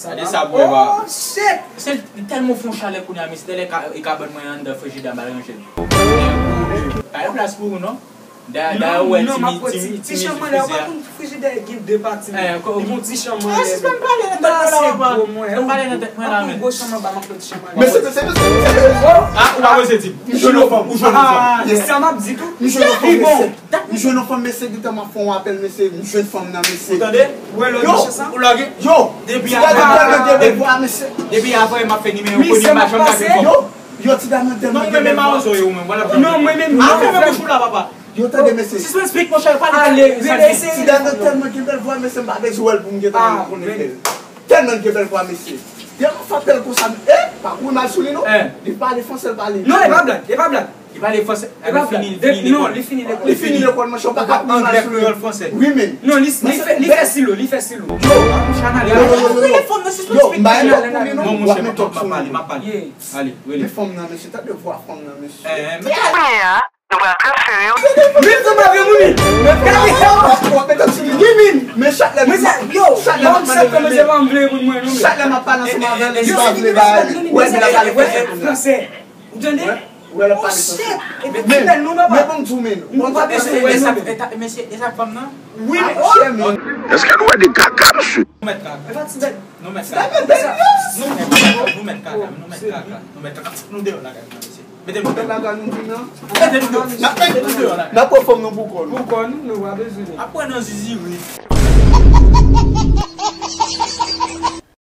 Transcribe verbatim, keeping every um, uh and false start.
Gade sa pou wè ba. Oh shit! Se tèlman fon chalè kounye a, mesye, tèlè ka, e kabann mwen anndan frijidè a, m al ranje l. Pa gen plas pou ou non. Da, da, ou wè timi, timi, timi frizè a. Frijidè gen de pati. Eh, ko- Li gon ti chanm anlè. Sispann pale nan tèt mwen la, papa. Sispann pale nan tèt mwen la, men. Gwo chanm anba, m ap pran ti chanm anlè. Mesye, mesye, mesye, mesye. Ah, ou pa wè se di. M jwenn yon fanm. Ou jwenn yon fanm. Yes. Sa m ap di tou. M jwenn yon fanm, mesye. M jwenn yon fanm, mesye, gentan m ap fè yon apèl, mesye. M jwenn fanm nan, mesye. Ou tande? Ou wè lòt Yo. mesye sa? Ou lage. Yo! Depi Ti dam nan tèlman gen bèl avan, vwa, mesye. depi avan, m ap fè nimewo pou Mizè li, m pa ap janm ka pase. gen Yo! fanm. Yo, ti dam nan tèlman Non, gen men bèl men vwa. mawozo yo, men. Wala. Non, mwen menm. Ah, fè Mwen bouch ou la, papa. Yo, tande, mesye. Sispann speak, monchè, pale. Ale, rele, eseye. Ti dam nan tèlman gen bèl vwa, mesye, m pa bezwen wè l pou m gentan konnen bèl. Tèlman gen bèl vwa, mesye. Depi m fè apèl konsa, e, pa kouri mal sou li, non. Li pale fransè, l pale. Non, e pa blag, e pa blag. Li pale fransè. E pa blag. Li fini Non, lekòl. Li fini lekòl. Li fini lekòl, manchè, w pa ka kouri mal sou li. Anglè, kreyòl, fransè. Wi, men. Non, li, li fè, li fè silo, li fè silo. Yo, yo, yo, yo, yo. Yo, m pa gen kòb pou li, non. Non, W ap monchè, met m kòb ap sou pale, li. m ap pale. Yeah. Ale, rele. Men fanm nan, mesye, tande vwa fanm nan, mesye. Eh, Kounye a, nou pral transfere yon Men fanm nan vre moun li. Gade sa. W ap met kòb sou li. Wi, men. Men chak lè Mwen sa, yo, chak lè m mwen ap sa kòmanse pale. pa m vle moun mwen non. Chak lè m ap pale ansanm avè l, li Yo, pa se vle ki bay. mwen Wè, li ap pale wè fransè. Fransè. Ou tande? Wè, l ap pale fransè. Epi ti bèl non, papa. Men bon, m di w, men. Nou pa bezwen wè non. E sa fanm nan? Wi, men. Èske nou wè de kaka, mesye? Nou mèt kaka. E pa ti bèl. Nou mèt kaka. Nou mèt kaka. Nou mèt kaka. Nou mèt kaka. Nou mèt kaka. Nou deyò lakay nou, mesye. Mete nou deyò. Bagay nou di nan. Mete nou deyò. Mete nou deyò lakay. N ap pran fanm nan pou kò nou. Pou kò nou, nou pa bezwen li. Apre nan zizi, wi.